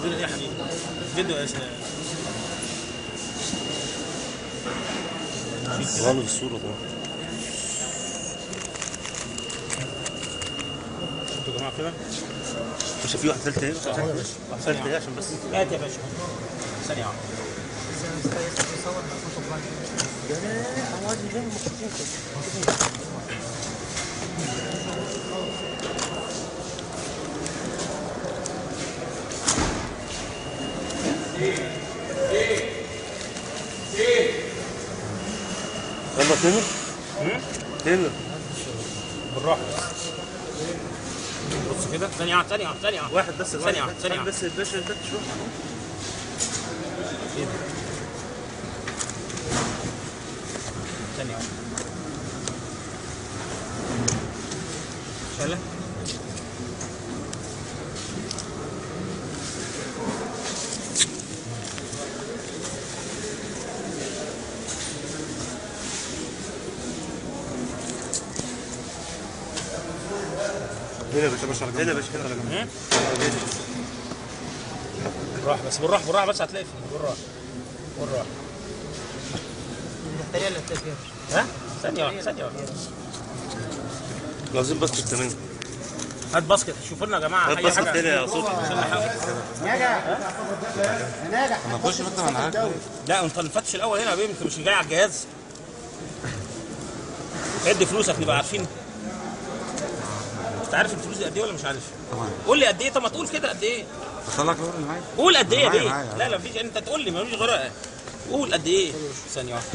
فيديو ايه يا حبيبي؟ فيديو يا سلام. غلط الصورة طبعا. شفتوا يا جماعة كده؟ مش في واحد ثالث اهي؟ واحد ثالث اهي عشان بس. هات يا باشا. ثانية واحدة. يلا تامر. تامر بالراحة بس. بص كده ثانية واحدة ثانية واحدة ثانية واحدة. واحد بس ثانية واحدة ثانية بس يا باشا انت شوف. ايه ده؟ ثانية واحدة. شاله؟ هنا يا باشا، هنا يا باشا، هنا. بالراحة بس، بالراحة بالراحة بس هتلاقي فيه. بالراحة بالراحة. الطريقة اللي هتلاقي فيها. ها؟ ثانية واحدة ثانية واحدة. عاوزين basket تمام. هات basket، شوفوا لنا يا جماعة. هات basket تاني يا صوتي. ناجح ناجح. ما تخش انت معاك. لا انت نفتش الأول هنا يا بيه، انت مش جاي على الجهاز. عد فلوسك نبقى عارفين. انت عارف الفلوس دي قد ايه ولا مش عارف؟ طبعا. قول لي قد ايه. طب ما تقول كده قد ايه؟ اطلع لك الورق اللي معايا. قول قد ايه يا بيه؟ لا لا مفيش، انت تقول لي مفيش غيرها. قول قد ايه؟ ثانية واحدة.